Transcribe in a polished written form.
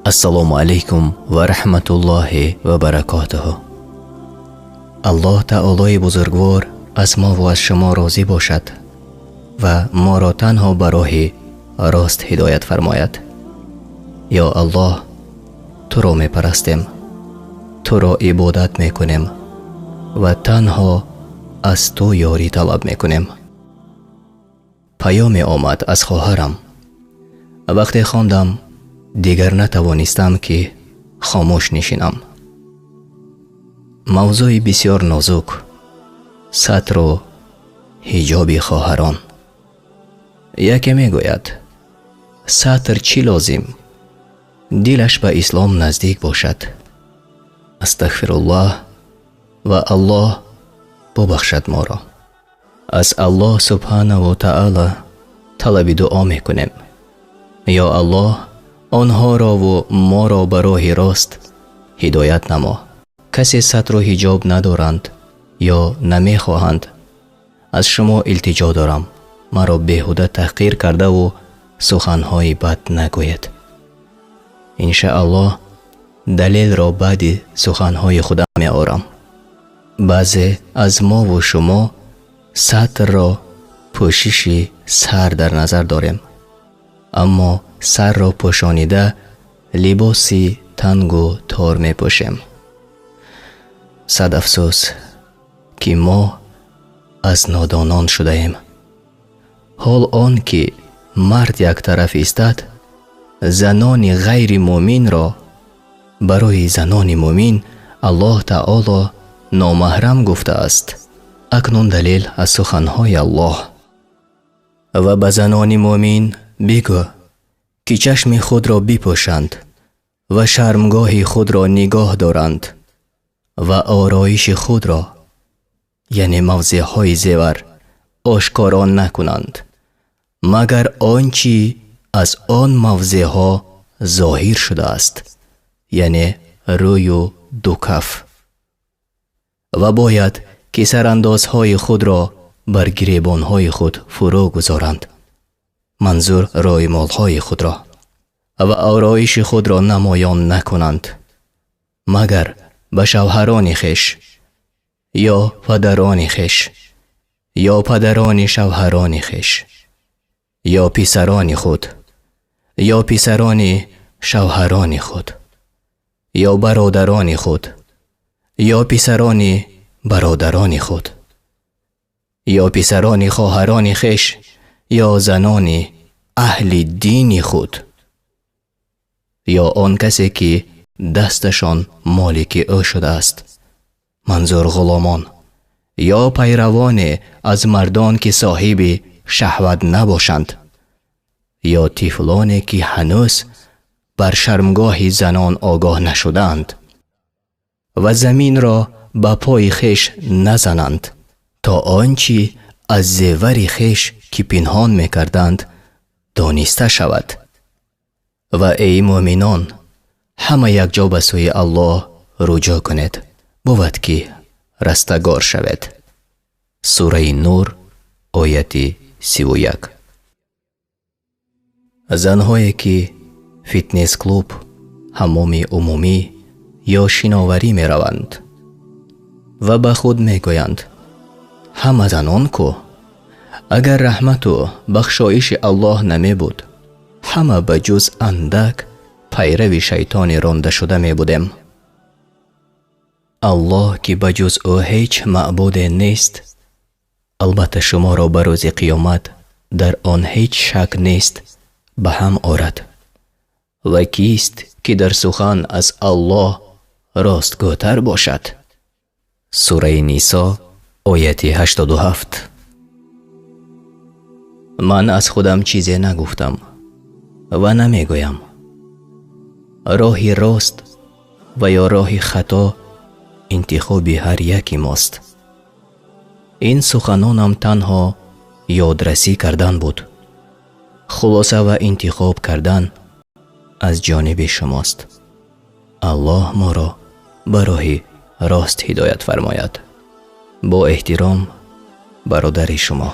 Ассалому алайкум ва раҳматуллоҳи ва баракотуҳ. Аллоҳ таолои бузургвор аз мо ва аз шумо розӣ бошад ва моро танҳо ба роҳи рост ҳидоят фармояд. Ё Аллоҳ, туро мепарастем, туро ибодат мекунем ва танҳо аз ту ёрӣ талаб мекунем. Паёме омад аз хоҳарам. Вақте хондам, дигар натавонистам ки хомӯш нишинам. Мавзӯи бисёр нозук, сатру ҳиҷоби хоҳарон. Яке мегӯяд: сатр чӣ лозим? Дилаш ба ислом наздик бошад. Астағфируллоҳ ва Аллоҳ бубахшад моро. Аз Аллоҳ субҳанаву таъоло талаби дуо мекунем. Ё Аллоҳ, онҳоро ву моро ба роҳи рост ҳидоят намо. Касе сатру ҳиҷоб надоранд ё намехоҳанд, аз шумо илтиҷо дорам, маро беҳуда таҳқир кардаву суханҳои бад нагӯед. Иншааллоҳ далелро баъди суханҳои худам меорам. Баъзе аз мову шумо сатрро пӯшиши сар дар назар дорем, аммо сарро пӯшонида либоси тангу тор мепӯшем. Сад афсӯс, ки мо аз нодонон шудаем. Ҳол он ки мард як тараф истад, занони ғайри мӯминро барои занони мӯмин Аллоҳ таоло номаҳрам гуфтааст. Акнун далел аз суханҳои Аллоҳ. Ва ба занони мӯмин бигӯ, ки чашми худро бипӯшанд ва шармгоҳи худро нигоҳ доранд ва ороиши худро, яъне мавзеъҳои зевар, ошкоро накунанд, магар он чӣ аз он мавзеъҳо зоҳир шудааст, яъне рӯю ду каф. Ва бояд ки сарандозҳои худро бар гиребонҳои худ фурӯ гузоранд, манзур рӯймолҳои худро, ва ороиши худро намоён накунанд, магар ба шавҳарони хеш ё падарони хеш ё падарони шавҳарони хеш ё писарони худ ё писарони шавҳарони худ ё бародарони худ ё писарони бародарони худ ё писарони хоҳарони хеш ё занони аҳли дини худ ё он касе ки дасташон молики ӯ шудааст, манзур ғуломон, ё пайравоне аз мардон ки соҳиби шаҳват набошанд, ё тифлоне ки ҳанӯз бар шармгоҳи занон огоҳ нашудаанд ва заминро ба пои хеш назананд то он чӣ аз зевари хеш ки пинҳон мекарданд дониста шавад. Ва эй мӯъминон, ҳама якҷо ба сӯи Аллоҳ руҷӯъ кунед, бувад ки растагор шавед. Сураи Нур, ояти 31. Занҳое ки фитнес-клуб, ҳаммоми умумӣ ё шиноварӣ мераванд ва ба худ мегӯянд: ҳама занон ку, агар раҳмату бахшоиши Аллоҳ намебуд, ҳама ба ҷуз андак пайрави шайтони рондашуда мебудем. Аллоҳ ки ба ҷуз ӯ ҳеҷ маъбуде нест, албатта шуморо ба рӯзи қиёмат дар он ҳеҷ шак нест ба ҳам орад. Ва кист ки дар сухан аз Аллоҳ ростгӯтар бошад? Сураи Нисо, ояти 87. Ман аз худам чизе нагуфтам ва намегӯям. Роҳи рост ва ё роҳи хато интихоби ҳар яки мост. Ин суханонам танҳо ёдрасӣ кардан буд. Хулоса ва интихоб кардан аз ҷониби шумост. Аллоҳ моро ба роҳи рост ҳидоят фармояд. Бо эҳтиром, бародари шумо.